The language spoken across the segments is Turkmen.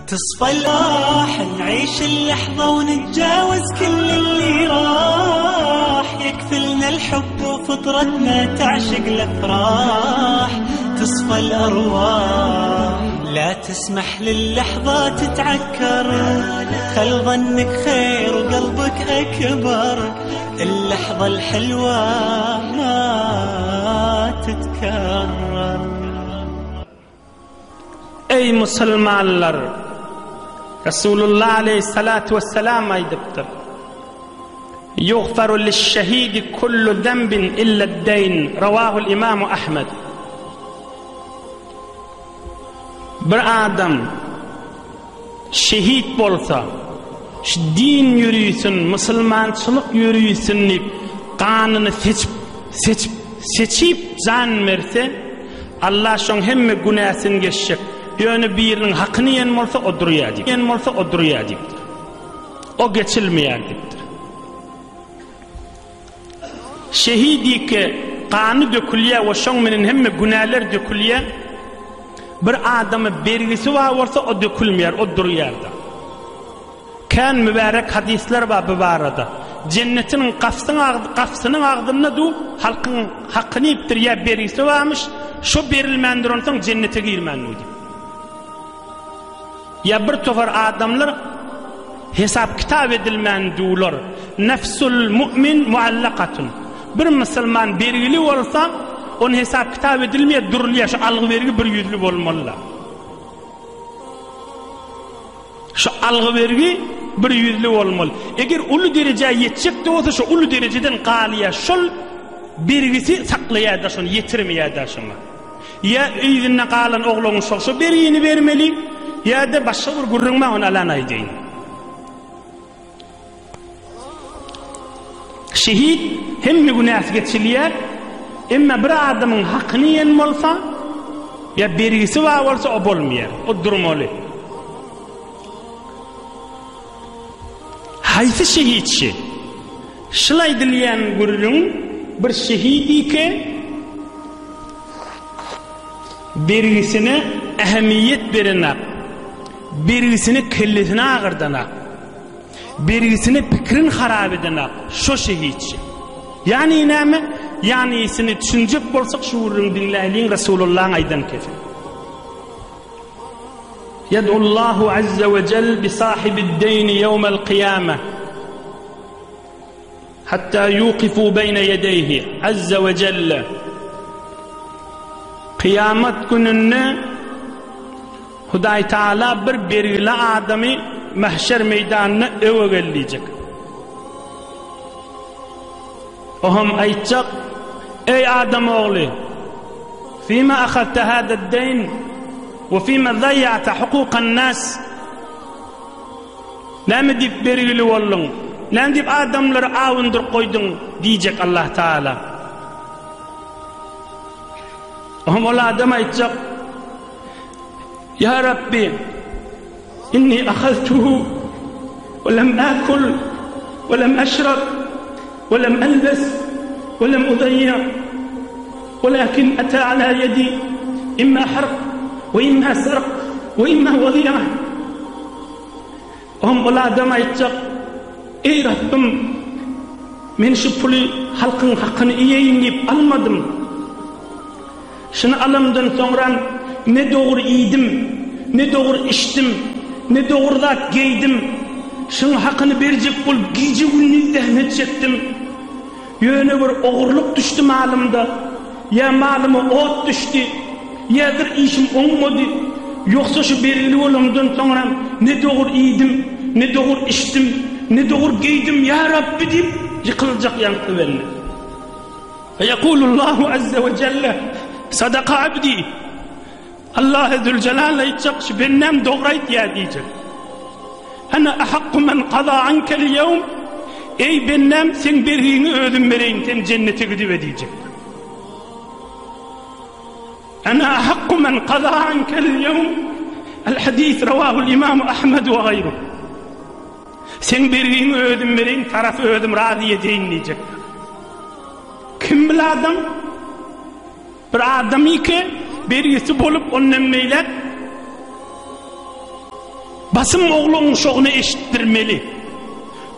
تصفى الأرواح نعيش اللحظة ونتجاوز كل اللي راح يكفلنا الحب وفطرتنا تعشق الأفراح تصفى الأرواح لا تسمح للحظة تتعكر خل ظنك خير وقلبك أكبر اللحظة الحلوة ما تتكرر Eý musulmanlar! Resulullah aleýhissalatu wessalam aýdypdyr. Ýugfaru liş-şehidi kullu zenbin illed-deýn. Rawahul Imamu Ahmed. Bir adam şehit bolsa, şu din ýörisin, musulmançylyk ýörisin diýip, ganyny seçip, seçip, seçip jan berse, Allah şoň hemme günäsini geçjek. Ýöne biriniň hakyny iýen bolsa, o durýar diýip. Iýen bolsa, o durýar diýipdir. O geçilmeýär diýipdir. Şehidike gany dökülýär we şoň menen hemme günäler dökülýär. Bir adama bergisi bar bolsa o dökülmeýär, o durýar-da. Kän mübärek hadyslar bar bu barada. Jennetiniň gapsyň gapsynyň agzynda du halkyň hakyny iýipdir ýa bergisi barmyş, şo berilmän duransoň jennete girmän du diýip. Ýa bir topar adamlar hesap-kitap edilmän dular. Nefsul mu'min muallakatun. Bir musulman bergili bolsa, ony hesap-kitap edilmeýär, durulýar. Şu algy-bergi bir ýüzli bolmaly-da. Şu algy-bergi bir ýüzli bolmaly. Eger uly derejä ýetjek-de bolsa, şu uly derejeden galýar. Şol bergisi saklaýar-da şony, ýetirmeýär-de şoňa. Ýa yzynda galan oglaňyň şo-şo bergini bermeli, ýa-da başga bir gürrüň bar, ony alan aýdaýyn. Şehit hemme günäsi geçilýär, emma bir adamyň hakyny iýen bolsa, ýa bergisi bar bolsa, o bolmaýar, o durmaly. Haýsy şehit şi? Şul aýdylýan gürrüň bir şehidike bergisine ähmiýet berenak, bergisine kellesini agyrdanak, bergisine pikirini harap edenak şo şehitçi. Ýagny näme? Ýagnysyny düşünjek bolsak şu gürrüňi diňläýliň Resulullahyň aýdan kesi. Ýed'ullahu azze we jel bi sahibid-deýni ýewmel kyýame. Hatta ýukifu beýne ýedeýhi azze we jelle. Kyýamat gününde Hudaý Taala bir bergili adamy mahşer meýdanynda öwe gel diýjek. O hem aýtjak, Eý adam ogly, fima ahazte hâzed-deýn we fima zaýýa'te hukukan-nas? Näme diýip bergili bolduň? Näme diýip adamlary awundyryp goýduň? diýjek Allah Taala. Oňa ol adam aýtjak, Ýa Rabbi, inni ahaztuhu we lem akul we lem eşrab we lem elbes we lem udaýýa welakin ata ala ýedi imma hark we imma sark we imma wadi'a. Oňa ol adam aýtjak, Eý Rabbym, men şu puly halkyň hakyny iýeýin diýip almadym. Şuny alamdan soňram ne dogry iýdim, ne dogry içdim, ne dogry zat geýdim. Şuň hakyny berjek bolup gije-gündiz zähmet çekdim. Ýöne bir ogurlyk düşdi malymda, ýa malyma ot düşdi, ýa bir işim oňmady. Ýogsa şu bergili bolamdan soňram ne dogry iýdim, ne dogry içdim, ne dogry geýdim, ýa Rabbi diýip ýykyljak ýaňky bende. Feýekulullahu azze we jelle, Sadaka abdi. Allahy Züljelal aýtjak, şu bendäm dogry aýtýar diýjek. Ana ahakku men kaza ankel ýewm, Eý bendäm, seň bergiňi özüm bereýin, sen jennete gidibe diýjek. Ana ahakku men kaza ankel ýewm, El hadis rawahul imamu Ahmed we gaýruh. Seň bergiňi özüm bereýin, tarapy özüm razy edeýin diýjek. Kim bil adam? Bir adamyky bergisi bolup ondan beýläk. Basym oglan-uşagyna eşitdirmeli.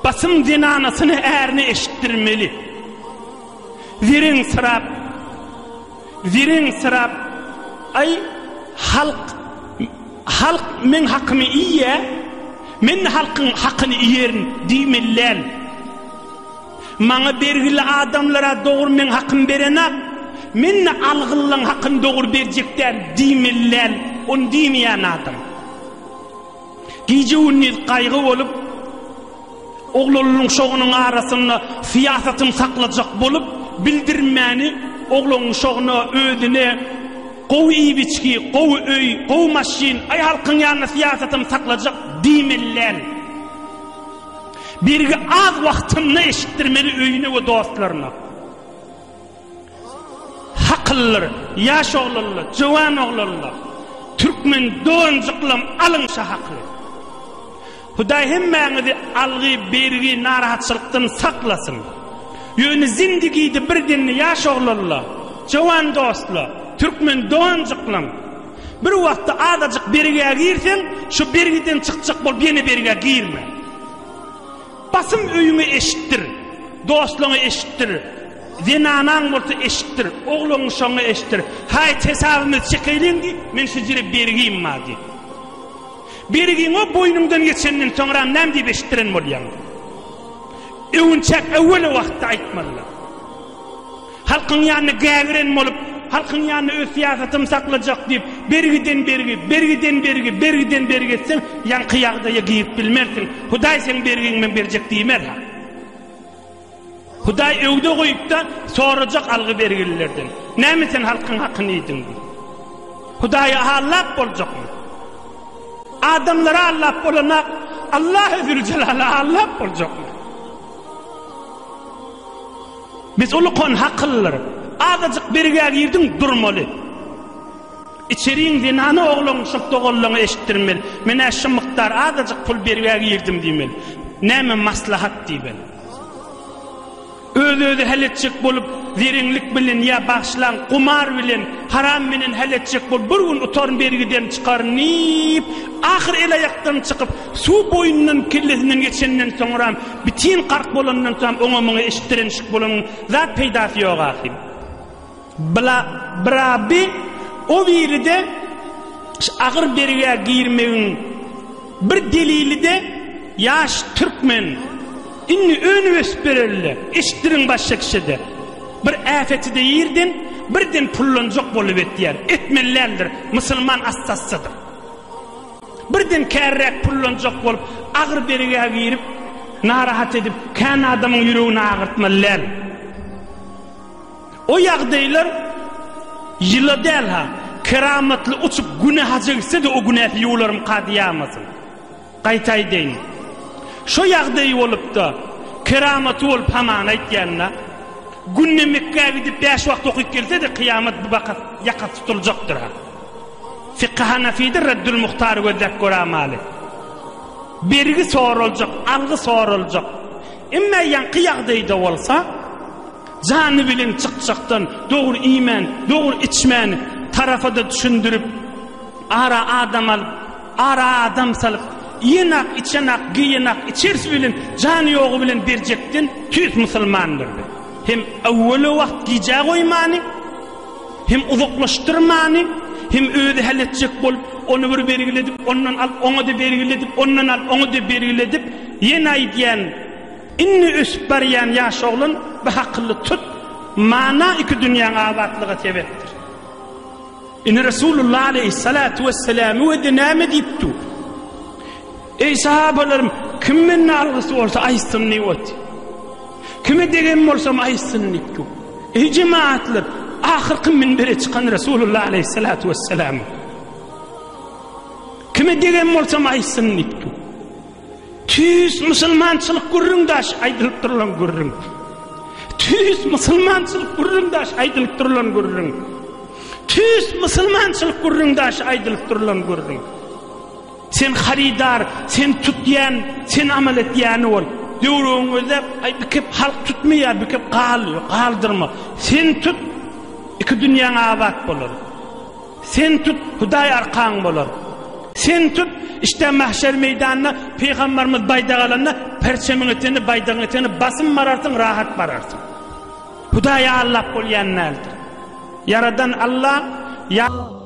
Basym zenanasyna, ärine eşitdirmeli. Zereň syrap, zereň syrap, aý, halk, halk meň hakymy iýýä, men-de halkyň hakyny iýerin diýmeli däl. Maňa bergili adamlar-a dogry meň hakymy berenak, men-de algyllaň hakyny dogry berjek däl diýmeli däl, ony diýmeýän adam. Gije-gündiz gaýgy bolup, oglanlyň şogunyň arasynda syýasatyny saklajak bolup, bildirmäni oglanlyň şoguna, özüne gowy iýip-içgi, gowy öý, gowy maşyn, aý halkyň ýanynda syýasatyny saklajak diýmeli däl. Bergi az wagtynda eşitdirmeli öýüne we dostlaryna. Hakyldyr, ýaş oglanlar, jöwan oglanlar, türkmen doganjyklam alyň şa haky. Hudaý hemmäňizi algy, bergi, narahatçylykdan saklasyn. Ýöne zindigide birdenli ýaş oglanlar, jöwan dostlar, türkmen doganjyklam, bir wagtda azajyk bergä girseň, şo bergiden çykjak bolup ýene bergä girme. Basym öýüňe eşitdir, dostlaňa eşitdir, zenanaň bolsa eşitdir, oglan-uşagyňa eşitdir. Haýt hesabymyzy çekeýliň diý, men şu jire bergim bar diý. Bergiň o boýnuňdan geçenden soňram näme diýip eşitdiren bolýaň? Öwünçäk öwwele wagtda aýtmalylar. Halkyň ýanynda gägiren bolup, halkyň ýanynda öz syýasatymy saklajak diýip, bergiden bergi, bergiden bergi, bergiden bergi etseň, ýaňky ýagdaýa girip bilmersiň. Hudaý seň bergiňi men berjek diýmez-ha. Hudaý öwde goýup-da, sorajak algy-bergililerden. Näme sen halkyň hakyny iýdiň diýip. Hudaýy allap boljakmy? Adamlary allap bolanak, Allahy Züljelala allap boljakmy? Biz ulukan hakyldyr. Azajyk bergä girdiň, durmaly. Içeriň zenany oglan şol doganlaňa eşitdirmeli. Men-ä şu mukdar azajyk pul bergä girdim diýmeli. Näme maslahat diýmeli. Öz-özi hal etjek bolup, zereňlik bilen ýa bagyşlaň, gumar bilen, haram bilen hal etjek bolup, bir gün utaryn bergiden çykaryn diýip, ahyr el-aýakdan çykyp, suw boýundan kellesinden geçenden soňram, bitin gark bolandan soňam oňa-muňa eşitdirenişik bolanyň zat peýdasy ýok ahym. Bla birabi o biri-de şu agyr bergä girmegiň bir delili-de ýaş türkmen indi önüp-ösüp bereli-le, eşitdiriň başga kişä-de. Bir äpeti-de ýerden birden pullanjak bolup etýär. Etmeli däldir, musulman assa-assadyr. Birden kärräk pullanjak bolup, agyr bergä girip, narahat edip, kän adamyň ýüregini agyrtmaly däl. O ýagdaýlar ýyla däl-ha, keramatly uçup güne haja gitse-de o günäsi ýuwlarmyka diýýämasyn. Gaýta aýdaýyn. Şo ýagdaý bolup-da, keramaty bolup hamana aýtýan-da, günde Mekgä gidip bäş wagt okyp gelse-de kyýamat bu baka ýakasy tutuljakdyr-ha. Fykhy Hanafide Reddül Muhtary gözläp göramaly. Bergi soraljak, algy soraljak. Emme ýaňky ýagdaýda bolsa, Jany bilen çykjakdan dogry iýmän, dogry içmän, tarapa-da düşündirip, ara adam alyp, ara adam salyp, iýenak, içenak, geýenak, içersi bilen jany ýogy bilen berjekden tüýs musulmandyr. Hem öwwele wagt gijä goýmany, hem uzaklaşdyrmany, hem özi hal etjek bolup, ony bir bergiledip, ondan alyp, oňa-da bergiledip, ondan alyp, oňa-da bergiledip, ýene aýdýan, Indi ösüp barýan ýaş oglan bu hakylly tut mana iki dünýäň abatlyga sebepdir. Ine Resulullah aleýhissalatu wesselamy wede näme diýipdi? Eý sahabalarym kim mende algysy bolsa aýtsyn diýip oty. Kime degen bolsam aýtsyn diýipdi. Eý jemaatlar ahyrky minbere çykan Resulullah aleýhissalatu wesselam. Kime degen bolsam aýtsyn diýipdi. Tüýs musulmançylyk gürrüň daş aýdylyp durulan gürrüň. Tüýs musulmançylyk gürrüň daş aýdylyp durulan gürrüň. Tüýs musulmançylyk gürrüň daş aýdylyp durulan gürrüň. Sen harydar, sen tutýan, sen amal etýäni bol. Döwrüň gözläp, aý bikep halk tutmaýar, bikep galýar, galdyrma. Sen tut, iki dünýäň abat bolar. Sen tut, Hudaý arkaň bolar. Sen tut, Işte mahşer meýdanynda Pygamberimiz baýdak alanda, perçemiň etegine, baýdagyň etegine basym bararsyň, rahat bararsyň. Hudaýy aldap bolýan däldir. Ýaradan Alla, ýa.